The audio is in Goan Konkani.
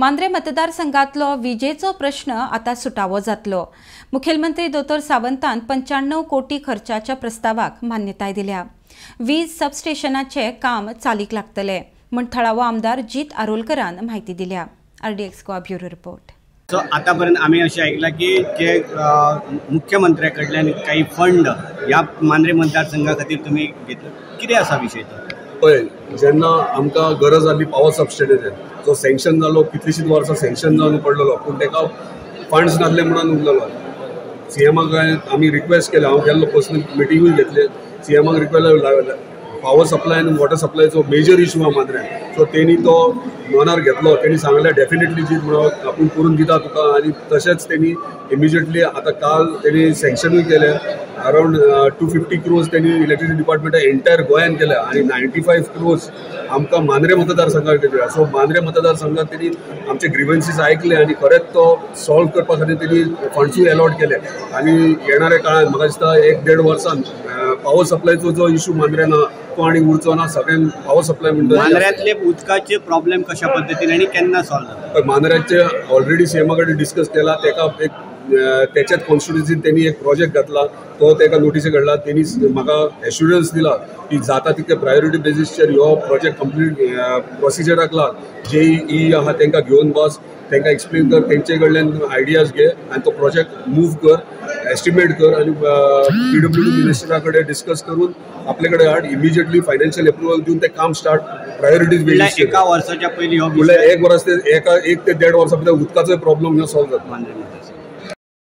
मांद्रे मतदारसंघातलो विजेचो प्रश्न आता सुटावो जातलो. मुखेलमंत्री दोतोर सावंतान 95 कोटी खर्चाच्या प्रस्तावाक मान्यताय दिल्या. वीज सबस्टेशनाचे काम चालीक लागतले म्हण थळावो आमदार जीत आरोलकरान म्हायती दिल्या. RDX Goa bureau report. So आतापर्यंत आम्ही अशें आयकलां की जे मुख्यमंत्र्या कडल्यान काही फंड ह्या मांद्रे मतदारसंघा खातीर तुमी घेतले, कितें आसा विशय तो? पळय, जेन्ना आमकां गरज आसली पावर सबस्टेशनाचेर, जो सँक्शन जालो, कितलींशींच वर्सां सँक्शन जावन पडलेलो, पूण ताका फंड्स नासले म्हणून उरलेलो. सीएमाक आमी रिक्वेस्ट केलें, हांव गेल्लो पर्सनल मिटिंगूय घेतले, सीएमाक रिक्वेस्ट पावर सप्लाय आनी वॉटर सप्लायचो मेजर इशू आहा मांद्र्यां. सो तेणी तो मनार घेतलो, तेणी सांगलें डेफिनेटली जी म्हणून आपूण करून दिता तुका. आनी तशेंच तेणी इमिजिएटली आतां काल तेणी सँक्शनूय केलें, अरावंड 250 क्रोर्स तेणी इलेक्ट्रिसिटी डिपार्टमेंटा एंटायर गोंयान केल्या आनी 95 क्रोर्स आमकां मांद्रे मतदारसंघाक दिल्या. सो मांद्रे मतदारसंघात तेणी आमचे ग्रिवन्सीस आयकले आनी खरेंच तो सॉल्व करपा खातीर तेणी फंड्सूय एलॉट केले. आनी येणाऱ्या काळान म्हाका दिसता 1-1.5 वर्सान पावर सप्लायचो जो इशू मांद्र्यान आहा तो आनी उरचो ना. सगळ्यांक पावर सप्लाय म्हणटा. मांद्र्यांतले उदकाचे प्रॉब्लेम कशा पद्दतीन आनी केन्ना सॉल्व जाता? मांद्र्याचे ऑलरेडी सीएमा कडेन डिस्कस केला, तेका एक त्याच्यात कॉन्स्टिट्युन्सीन त्यांनी एक प्रोजेक्ट घातला, तो तेका नोटीस काडला. तेणी म्हाका एश्युरन्स दिला की जाता तितके प्रायोरिटी बेजीसचेर हो प्रोजेक्ट कंप्लीट प्रोसिजराक लाग, जेई आहा तांकां घेवन बस, तांकां एक्सप्लेन कर, तेंचे कडल्यान आयडियाज घे आनी तो प्रोजेक्ट मूव कर, एस्टिमेट कर आनी पीडब्ल्यूडी मिनिस्टरा कडेन डिस्कस करून आपले कडेन हाड, इमिजिएटली फायनान्शियल एप्रुवल दिवन तें काम स्टार्ट प्रायोरिटीज बेजीस. एका वर्साच्या पयलीं म्हणल्यार 1 वर्स ते 1 ते 1.5 वर्सां भितर उदकाचोय प्रॉब्लम ह्यो सॉल्व जाता.